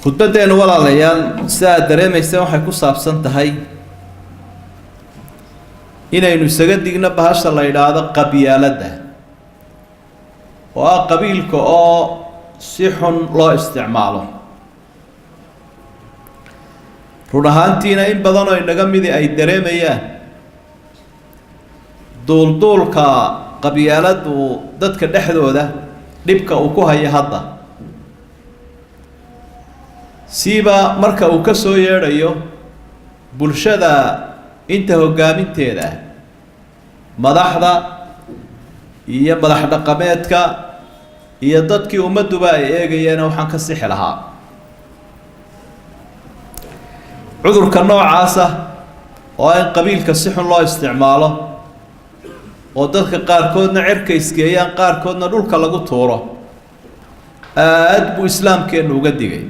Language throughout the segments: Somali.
Khudbaddeennu, walaalayaal, sida aad dareemayseen, waxay ku saabsan tahay inaynu isaga digno bahasha la yidhaahdo qabyaaladda, oo ah qabiilka oo si xun loo isticmaalo. Run ahaantiina in badanoo inaga midi ay dareemayaan duulduulka qabyaaladdu dadka dhexdooda dhibka uu ku hayo hadda, siiba marka uu ka soo yeedhayo bulshada inta hoggaaminteeda ah, madaxda iyo madax dhaqameedka iyo dadkii ummadduba ay eegayeena. Waxaan ka sixi lahaa cudurka noocaasa oo in qabiilka si xun loo isticmaalo, oo dadka qaarkoodna cirka isgeeyaan, qaarkoodna dhulka lagu tuuro. Aad buu islaamkeennu uga digay.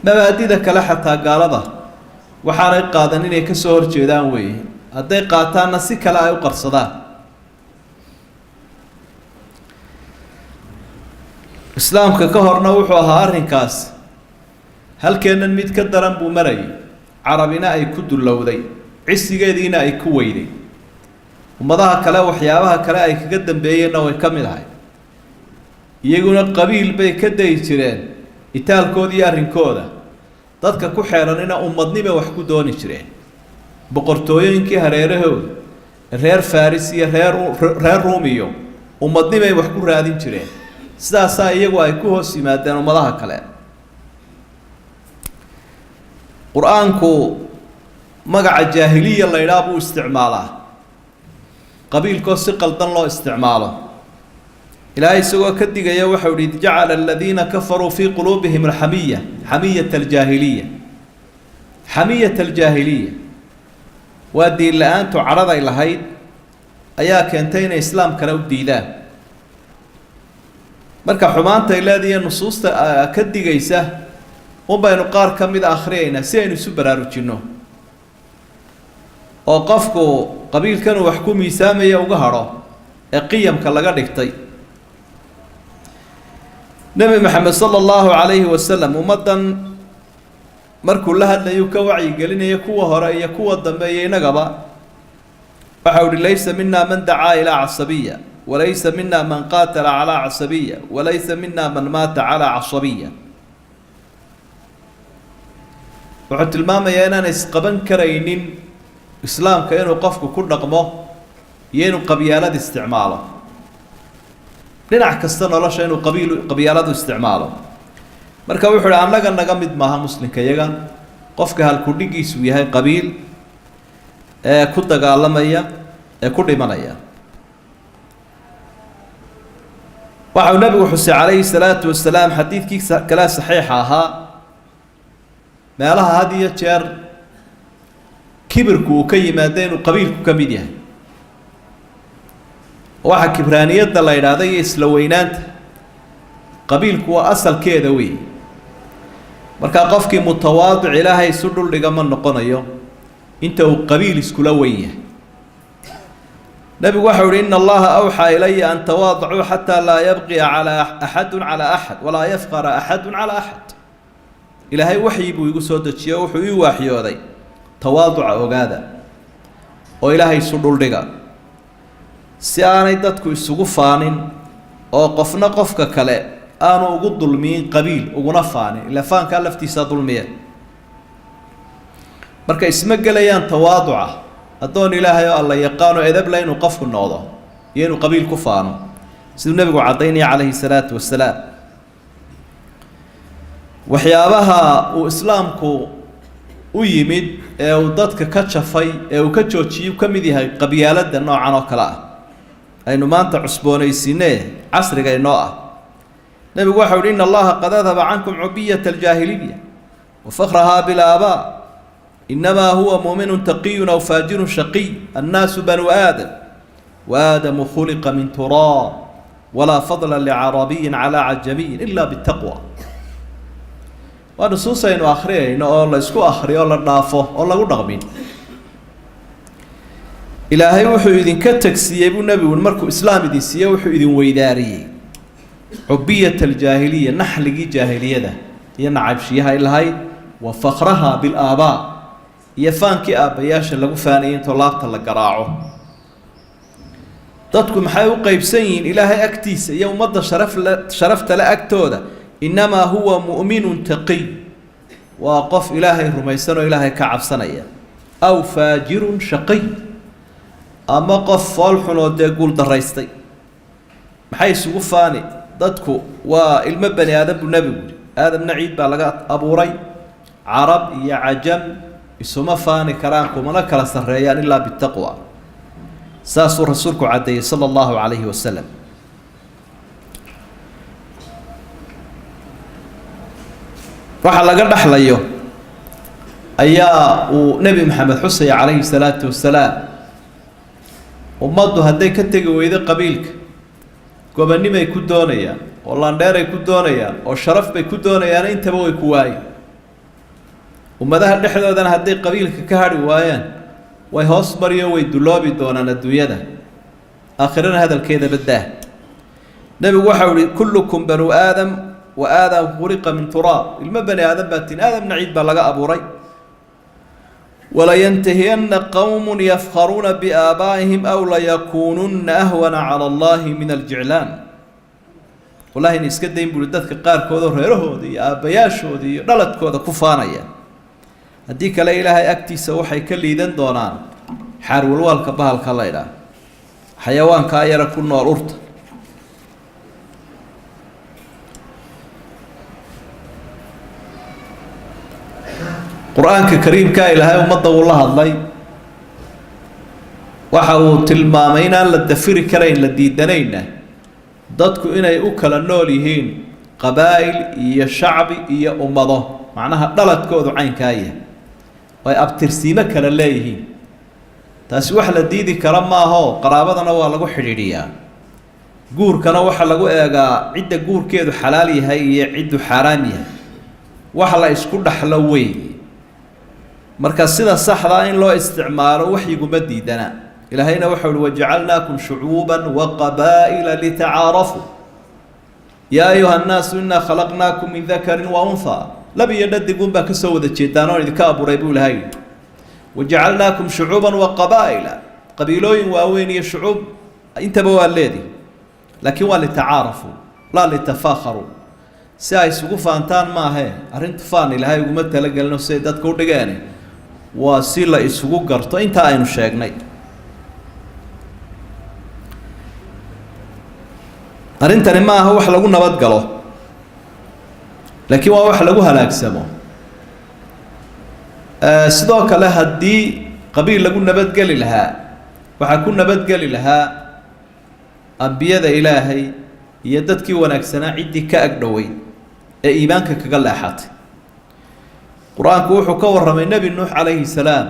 Mabaadida kale, xataa gaalada, waxaanay qaadan inay ka soo horjeedaan weeye, hadday qaataanna si kale ay u qarsadaan. Islaamka ka horna wuxuu ahaa arrinkaas halkeennan mid ka daran buu marayay, carabina ay ku dullowday, cisigeediina ay ku weyday. Ummadaha kale waxyaabaha kale ay kaga dambeeyeenna way ka mid ahay. Iyaguna qabiil bay ka dayi jireen itaalkooda iyo arrinkooda, dadka ku xeeranina ummadnimay wax ku dooni jireen. Boqortooyooyinkii hareerahooda, reer Faris iyo reer Ruum iyo ummadnimay wax ku raadin jireen. Sidaasaa iyagu ay ku hoos yimaadeen ummadaha kale. Qur-aanku magaca jaahiliya la idhaah buu isticmaalaa qabiilkoo si qaldan loo isticmaalo. Ilaahay isagoo ka digaya waxau ihi: id jacala aladiina kafaruu fii quluubihim alxamiya, xamiyat aljaahiliya. Xamiyat aljaahiliya waa diin la-aantu cadhaday lahayd ayaa keentay inay islaamkana u diidaan. Marka xumaantay leedihiyo nusuusta ka digaysa un baynu qaar ka mida akhriyaynaa si aynu isu baraarujinno, oo qofku qabiilkanuu wax ku miisaamaya uga hadho ee qiyamka laga dhigtay. Nebi Maxamed sala allahu calayhi wasalam ummaddan markuu la hadlayuu ka wacyigelinaya kuwa hore iyo kuwa dambe iyo innagaba, waxau uhi: laysa mina man dacaa ilaa casabiya, walaysa mina man qaatala calaa casabiya, walaysa mina man maata calaa casabiya. Wuxuu tilmaamayaa inaan isqaban karaynin islaamka inuu qofku ku dhaqmo iyo inuu qabyaalad isticmaalo dhinac kasta nolosha, inuu qabiil qabyaaladu isticmaalo. Marka wuxuu uhi: annaga naga mid maaha muslimka iyaga qofka halkudhigiisu yahay qabiil ee ku dagaalamaya ee ku dhimanaya. Waxau nabigu xusay calayhi salaatu wasalaam xadiidkii kale saxiixa ahaa meelaha had iyo jeer kibirku uu ka yimaado inuu qabiilku ka mid yahay. Waxaa kibraaniyadda la idhaahda iyo isla weynaanta, qabiilku waa asalkeeda weeye. Markaa qofkii mutawaadic ilaahay isu dhuldhiga ma noqonayo inta uu qabiil iskula weyn yahay. Nabigu waxau uhi: ina allaha awxaa ilaya an tawaadacuu xataa laa yabqiya calaa axadun calaa axad walaa yafqara axadun calaa axad. Ilaahay waxyi buu igu soo dejiye, wuxuu ii waaxyooday tawaaduca ogaada oo ilaahay isu dhuldhiga, si aanay dadku isugu faanin oo qofna qofka kale aanu ugu dulmiyin qabiil uguna faanin, ila faankaa laftiisaa dulmiya. Marka isma gelayaan tawaaduca addoon ilaahay oo alla yaqaano edable inuu qofku noqdo iyo inuu qabiil ku faano, siduu nebigu caddaynaya calayhi salaatu wasalaam. Waxyaabaha uu islaamku u yimid ee uu dadka ka jafay ee uu ka joojiyey ka mid yahay qabyaaladda noocan oo kale ah aynu maanta cusboonaysiinee casriga inoo ah. Nebigu waxau uhi: ina allaha qad adhaba cankum cubiyata aljaahiliya wa fakrahaa bilaabaa, inamaa huwa muuminu taqiyun aw faajirun shaqiy, annaasu banu aadam wa aadamu khuliqa min turaab, walaa fadla licarabiyin calaa cajamiyin ila bitaqwa. Waa nusuus aynu akhriyayno oo la isku akhriyo o la dhaafo oo lagu dhaqmin. Ilaahay wuxuu idinka tegsiiyey buu nebigu markuu islaam idin siiyey, wuxuu idin weydaariyey cubiyat aljaahiliya, naxligii jaahiliyada Iyo nacaybshiyaha ay lahayd, wa fakhraha bilaabaa, iyo faankii aabbayaasha lagu faanayay intoo laabta la garaaco. Dadku maxay u qeybsan yihiin Ilaahay agtiisa iyo ummadda sharafta le agtooda? Innamaa huwa mu'minun taqiy, waa qof Ilaahay rumaysan oo Ilaahay ka cabsanaya, aw faajirun shaqiy, ama qof foolxun oo dee guul daraystay. Maxay isugu faani dadku? Waa ilmo bani aadam buu nebigu yidhi. Aadamna ciid baa laga abuuray. Carab iyo cajam isuma faani karaan, kumana kala sarreeyaan ilaa bitaqwa. Saasuu rasuulku caddeeyey sala allahu calayhi wasalam. Waxa laga dhexlayo ayaa uu Nebi Maxamed xusaya calayhi salaatu wasalaam. Ummaddu hadday ka tegi weydo qabiilka, gobonnimay ku doonayaan oo landheeray ku doonayaan oo sharaf bay ku doonayaan, intaba way ku waayi. Ummadaha dhexdoodana hadday qabiilka ka hadhi waayaan, way hoos mariyo, way duloobi doonaan adduunyada, aakhirana hadalkeeda baddaah. Nebigu waxau ihi: kullukum banuu aadam wa aadam khuliqa min turaab. Ilmo bani aadam baa tin, aadamna ciid baa laga abuuray. Walayantahiyanna qowmun yafkharuuna biaabaa'ihim aw layakuununna ahwana cala allahi min aljiclaan. Wallahi ina iska dayn buuri dadka qaarkoodoo reerahooda iyo aabbayaashooda iyo dhaladkooda ku faanaya, haddii kale Ilaahay agtiisa waxay ka liidan doonaan xaarwalwaalka bahalka la idhaah, xayawaankaa yara ku nool urta. Qur-aanka kariimkaa Ilaahay ummadda wuu la hadlay. Waxa uu tilmaamay inaan la dafiri karayn, la diidanayna, dadku inay u kala nool yihiin qabaa'il iyo shacbi iyo ummado, macnaha dhaladkoodu caynkaa yahay, ay abtirsiimo kala leeyihiin. Taasi wax la diidi kara maahoo, qaraabadana waa lagu xidhiidhiyaa, guurkana waxaa lagu eegaa cidda guurkeedu xalaal yahay iyo ciddu xaaraam yahay, wax la isku dhaxlo wey. Marka sida saxdaa in loo isticmaalo waxyiguma diidana. Ilaahayna waxau uhi: wajacalnaakum shucuuban wa qabaa'ila litacaarafuu yaa ayuha annaasu innaa khalaqnaakum min dakarin wa unhaa. Lab iyo dhadigun baa kasoo wada jeedaan oon idinka abuuray buu Ilahay. Wajacalnaakum shucuuban wa qabaa'ila, qabiilooyin waaweyn iyo shucuub intaba waa leedihi, laakiin waa litacaarafuu laa litafaakharuu, si ay isugu faantaan maahee. Arrintu faan Ilaahay uguma talagelino siday dadka u dhigeene, waa si la isugu garto intaa aynu sheegnay. Arrintani ma aha wax lagu nabad galo, laakiin waa wax lagu halaagsamo. Sidoo kale haddii qabiil lagu nabadgeli lahaa, waxaa ku nabadgeli lahaa ambiyada Ilaahay iyo dadkii wanaagsanaa ciddii ka agdhowey ee iimaanka kaga leexatay. Qur-aanku wuxuu ka warramay Nebi Nuux calayhi salaam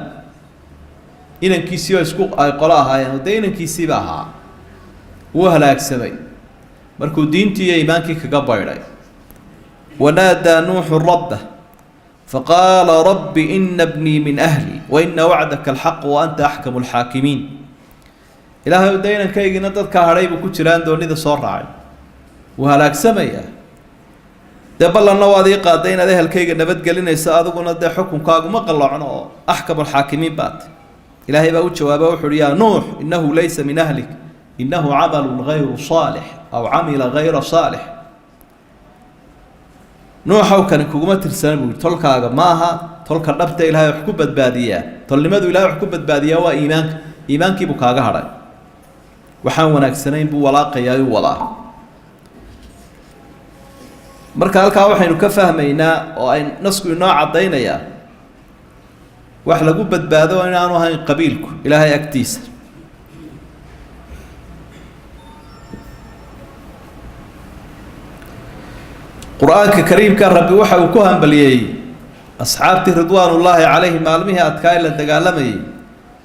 inankiisii oo isku ay qolo ahaayeen, oo dee inankiisiiba ahaa, wuu halaagsamay markuu diintii iyo iimaankii kaga baydhay. Wanaadaa Nuuxu rabbah faqaala rabbi ina bnii min ahli wa ina wacdaka alxaq wa anta axkamu alxaakimiin. Ilaahay, dee inankaygiina dadkaa hadhay buu ku jiraan doonida soo raacay, wuu halaagsamayaa, dee ballanna waad ii qaaday inaad ehelkayga nabadgelinayso, adiguna dee xukunkaaguma qallocno oo axkamu alxaakimiin baat. Ilaahay baa u jawaaba, wuxu uhi: yaa Nuux, innahu laysa min ahlik, innahu camalun gayru saalix aw camila gayra saalix. Nuuxow, kani kuguma tirsana buui, tolkaaga maaha. Tolka dhabta Ilahay wax ku badbaadiyaa, tolnimadu Ilahay wax ku badbaadiyaa waa iimaanka, iimaankiibuu kaaga hadhay, waxaan wanaagsanayn buu walaaqayaa u wadaa. Marka halkaa waxaynu ka fahmaynaa oo ay nasku inoo caddaynayaa wax lagu badbaado inaanu ahayn qabiilku Ilaahay agtiisa. Qur-aanka kariimka Rabbi waxa uu ku hambalyeeyey asxaabtii ridwaanullaahi calayhi maalmihii adkaa ee la dagaalamayay,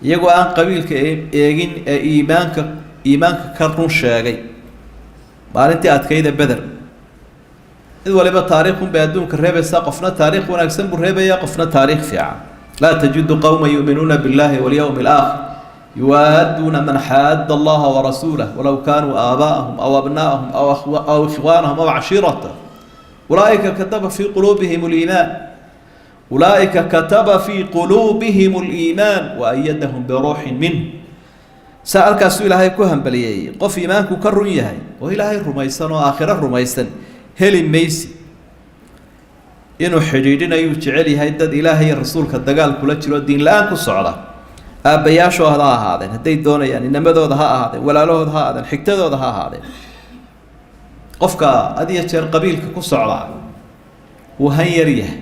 iyagoo aan qabiilka eegin ee iimaanka ka run sheegay maalintii adkayda Beder. Mid waliba taariikhun bay adduunka reebaysaa, qofna taariikh wanaagsan buu reebayaa, qofna taariikh fiican. Laa tajidu qowma yu'minuuna billahi walyawmi alaakhir yuwaaduuna man xaadda allaha warasuulah walow kaanuu aabaa'ahum aw abnaa'ahum aw ikhwaanahum aw cashiiratah. Ulaaika kataba fii quluubihim aliimaan, ulaaika kataba fii quluubihim aliimaan wa ayadahum biruuxin minh. Saa halkaasuu Ilaahay ku hambaliyeeyey. Qof iimaanku ka run yahay oo Ilaahay rumaysan oo aakhiro rumaysan heli maysi inuu xidhiidhinayuu jecel yahay dad Ilaahay iyo rasuulka dagaal kula jiro, diin la-aan ku socda. Aabbayaashooda ha ahaadeen hadday doonayaan, inamadooda ha ahaadeen, walaalahooda ha ahaadeen, xigtadooda ha ahaadeen. Qofka had iyo jeer qabiilka ku socdaa wuu han yar yahay,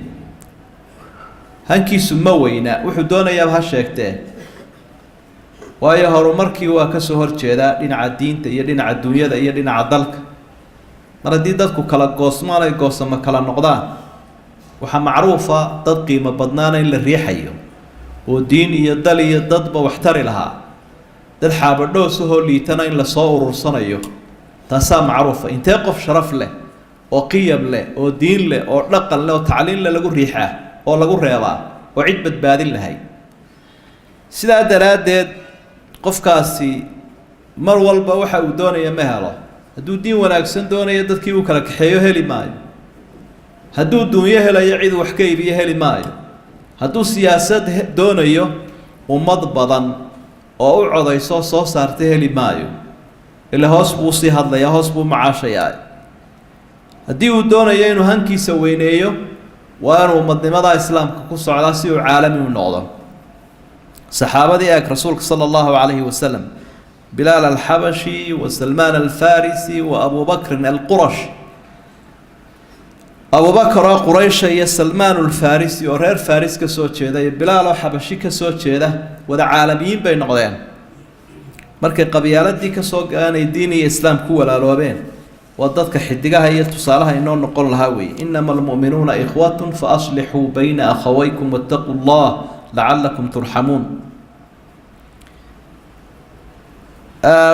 hankiisu ma weyna, wuxuu doonayaaba ha sheegtee, waayo horumarkii waa ka soo horjeedaa dhinaca diinta iyo dhinaca dunyada iyo dhinaca dalka. Mar haddii dadku kala goosmaan, ay goosamo kala noqdaan, waxaa macruufa dad qiimo badnaana in la riixayo oo diin iyo dal iyo dadba wax tari lahaa, dad xaabadhoosahoo liitana in lasoo urursanayo. Taasaa macruufa. Intee qof sharaf leh oo qiyam leh oo diin leh oo dhaqan leh oo tacliin leh lagu riixaa oo lagu reebaa oo cid badbaadin lahay? Sidaa daraaddeed qofkaasi mar walba waxa uu doonaya ma helo. Hadduu diin wanaagsan doonayo, dadkii uu kala kaxeeyo heli maayo. Hadduu duunyo helayo, cid wax ka iibiyo heli maayo. Hadduu siyaasad doonayo, ummad badan oo u codayso soo saarta heli maayo, ila hoos buu usii hadlayaa, hoos buu macaashayaa. Haddii uu doonayo inuu hankiisa weyneeyo, waa inuu ummadnimadaa islaamka ku socdaa si uu caalami u noqdo. Saxaabadii eeg rasuulka sala allahu calayhi wasalam, Bilaal alxabashi wa Salmaan alfarisi wa Abubakrin alqurash. Abubakar oo Quraysha iyo Salmaan ulfarisi oo reer Faris ka soo jeeda iyo Bilaal oo Xabashi ka soo jeeda, wada caalamiyiin bay noqdeen markay qabyaaladii kasoo ga-aanay diin iyo islaam ku walaaloobeen. Waa dadka xidigaha iyo tusaalaha inoo noqon lahaa weeye. Inama almu'minuuna ikhwatun fa aslixuu bayna akhawaykum wattaquu llah lacalakum turxamuun.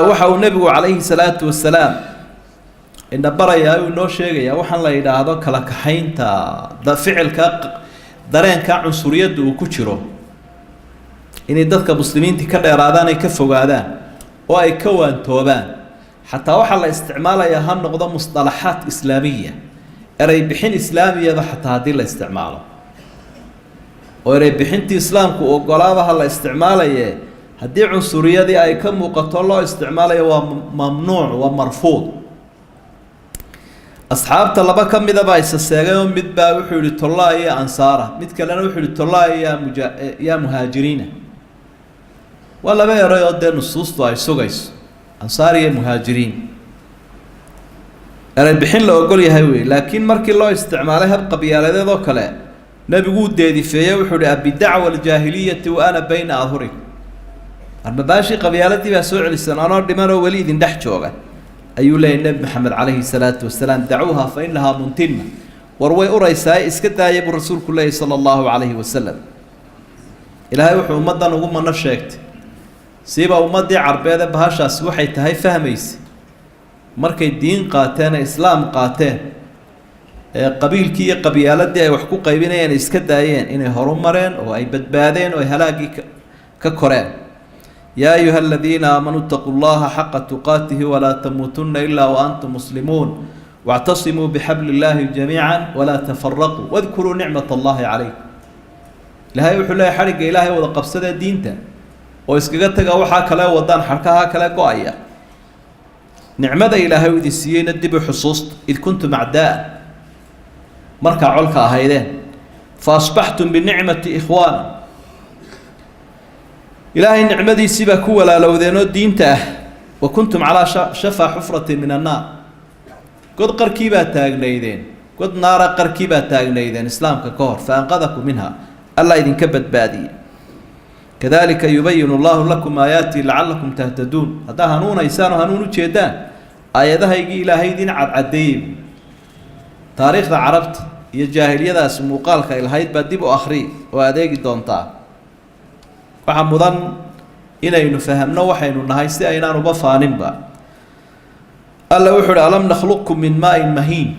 Waxa uu nebigu calayhi salaatu wasalaam ina barayaa, uu inoo sheegayaa waxaan la yidhaahdo kala kaxaynta, ficilka dareenka cunsuriyadda uu ku jiro, inay dadka muslimiintii ka dheeraadaan, ay ka fogaadaan oo ay ka waantoobaan. Xataa waxaa la isticmaalayaa ha noqdo musطalaxaat islaamiya, erey bixin islaamiyaba xataa haddii la isticmaalo oo erey bixintii islaamku ogolaaba ha la isticmaalaye, haddii cunsuriyadii ay ka muuqato loo isticmaalayo, waa mamnuuc, waa marfuud. Asxaabta laba ka midaba isa seegay oo mid baa wuxuu yihi tollaa iyo ansaara, mid kalena wuxuu yihi tollaa yaa muja yaa muhaajiriina. Waa laba eray oo dee nusuustu ay sugayso, ansaar iyo muhaajiriin, erey bixin la ogol yahay wey. Laakiin markii loo isticmaalay hab qabyaaladeed oo kale, nebiguu deedifeeyey. Wuxuu ihi: "Abidacwa aljaahiliyati wa ana bayna adhurikum?" Armabaashii qabyaaladii baa soo celisan anoo dhiman oo weli idin dhex jooga, ayuu leeyay Nebi Maxamed calayhi salaatu wasalaam. "Dacuuha fa inahaa muntina." War way uraysaa, iska daaya, buu rasuulku leeyay sala allahu calayhi wasalam. Ilaahay wuxuu ummaddan ugu mano sheegtay, siiba ummaddii carbeed ee bahashaasi waxay tahay fahmaysa, markay diin qaateen ee islaam qaateen ee qabiilkii iyo qabyaaladii ay wax ku qaybinayeen iska daayeen, inay horu mareen oo ay badbaadeen oo ay halaaggii ka koreen. Yaa ayuha aladiina aamanuu itaquu llaha xaqa tuqaatihi walaa tamuutunna ilaa wa antum muslimuun wactasimuu bixabli illaahi jamiica walaa tafaraquu wadkuruu nicmat allahi calaykum. Ilaahay wuxuu leeyahy: xadhigga Ilaahay wada qabsadee diinta oo iskaga taga waxaa kale wadaan, xadhkaha kale go-aya. Nicmada Ilaahay u idin siiyeyna dib u xusuusta: id kuntum acdaa, markaa colka ahaydeen, fa asbaxtum binicmati ikhwaana, Ilaahay nicmadiisii baa ku walaalowdeen oo diinta ah. Wa kuntum calaa shafaa xufratin min annaar, god qarkii baa taagnaydeen, god naara qarkii baa taagnaydeen islaamka ka hor. Fa anqadakum minha, Allah idinka badbaadiyey. Kadalika yubayinu allahu lakum aayaatihi lacalakum tahtaduun. Haddaa hanuunaysaan oo hanuun ujeedaan, aayadahaygii Ilaahay idin cadcadeeyey. Taariikhda carabta iyo jaahiliyadaasi muuqaalka ay lahayd baa dib u akhri oo adeegi doontaa. Waxaa mudan inaynu fahamno waxaynu nahay si aynaan uba faaninba. Alla wuxuu uhi: "Alam nakhluqkum min maain mahiin."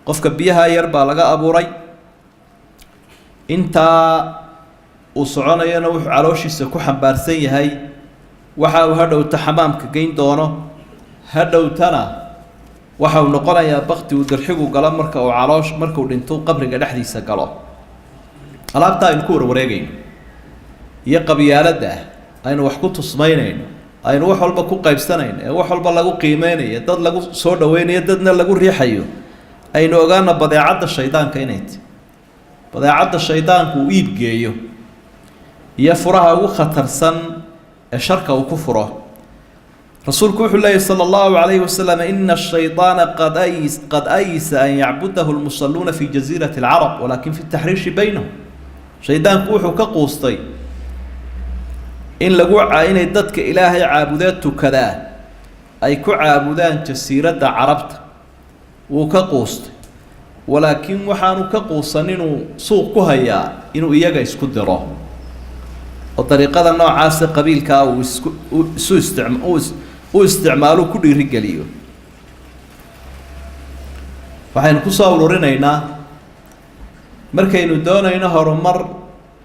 Qofka biyaha yar baa laga abuuray. Intaa uu soconayana wuxuu calooshiisa ku xambaarsan yahay waxa uu hadhowta xamaamka geyn doono, hadhowtana Waxa uu noqonayaa bakti uu dirxigu galo marka uu caloosh markuu dhinto qabriga dhexdiisa galo. Alaabta aynu ku warwareegayno iyo qabyaaladda ah aynu wax ku tusmaynayno, aynu wax walba ku qaybsanayno, ee wax walba lagu qiimeynayo, dad lagu soo dhaweynayo, dadna lagu riixayo, aynu ogaana badeecadda shaydaanka inay tahy. Badeecadda shaydaanku uu iibgeeyo iyo furaha ugu khatarsan ee sharka uu ku furo. Rasuulku wuxuu leeyay sala allahu calayhi wasalam: ina ashayطaana qad ayisa an yacbudahu lmusaluuna fi jaziirati alcarab, walakin fi taxriishi baynahum. Shaydaanku wuxuu ka quustay in lagu inay dadka Ilaahay caabudee tukadaa ay ku caabudaan jasiiradda Carabta, wuu ka quustay, walaakiin waxaanu ka quusan inuu suuq ku hayaa inuu iyaga isku diro oo dariiqada noocaasa qabiilkaa uu isku isu istic u isticmaalo, ku dhiirigeliyo. Waxaynu kusoo ururinaynaa, markaynu doonayno horumar,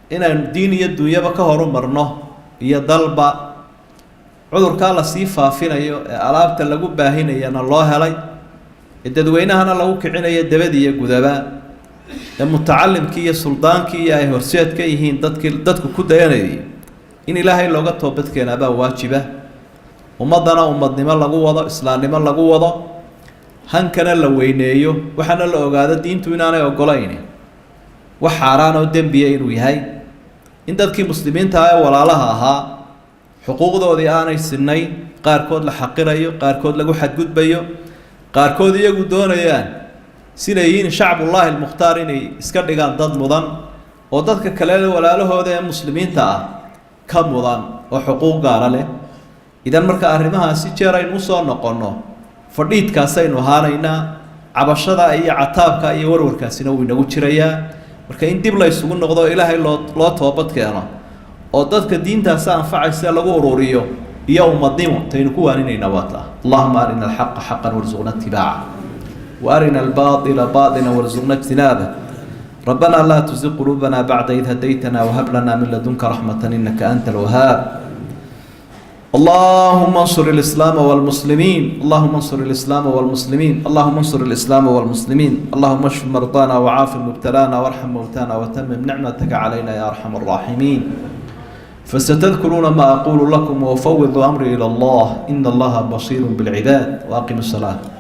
inaynu diin iyo dunyaba ka horumarno iyo dalba, cudurkaa lasii faafinayo ee alaabta lagu baahinayana loo helay, ee dadweynahana lagu kicinayo dabad iyo gudaba, ee mutacalimkii iyo suldaankii iyo ay horseed ka yihiin dadkii dadku ku dayanayay, in Ilaahay looga toobadkeenaabaa waajiba, ummaddana ummadnimo lagu wado, islaamnimo lagu wado, hankana la weyneeyo. Waxaana la ogaado diintu inaanay ogolayn wax xaaraan oo dembiya inuu yahay in dadkii muslimiinta ah ee walaalaha ahaa xuquuqdoodii aanay sinayn, qaarkood la xaqirayo, qaarkood lagu xadgudbayo, qaarkood iyagu doonayaan siday yihiin shacbullaahi almukhtaar inay iska dhigaan dad mudan oo dadka kale walaalahooda ee muslimiinta ah ka mudan oo xuquuq gaara leh. Idan marka arrimahaasi jeer aynu usoo noqonno, fadhiidkaasaynu ahaanaynaa, cabashada iyo cataabka iyo warwarkaasina wuu inagu jirayaa. Marka in dib la isugu noqdo, Ilaahay loo toobad keeno oo dadka diintaasi anfacaysa lagu ururiyo iyo ummadnimo taynu ku waaninaynaa waa taa. Allahuma arina alxaqa xaqan warzuqna itibaaca, وأرنا الباطل باطلا وارزقنا اجتنابه. ربنا لا تزغ قلوبنا بعد إذ هديتنا وهب لنا من لدنك رحمة إنك أنت الوهاب. اللهم انصر الإسلام والمسلمين، اللهم انصر الإسلام والمسلمين، اللهم انصر الإسلام والمسلمين. اللهم اشف مرضانا وعاف مبتلانا وارحم موتانا وتمم نعمتك علينا يا أرحم الراحمين. فستذكرون ما أقول لكم، وأفوض أمري إلى الله، إن الله بصير بالعباد. وأقم الصلاة.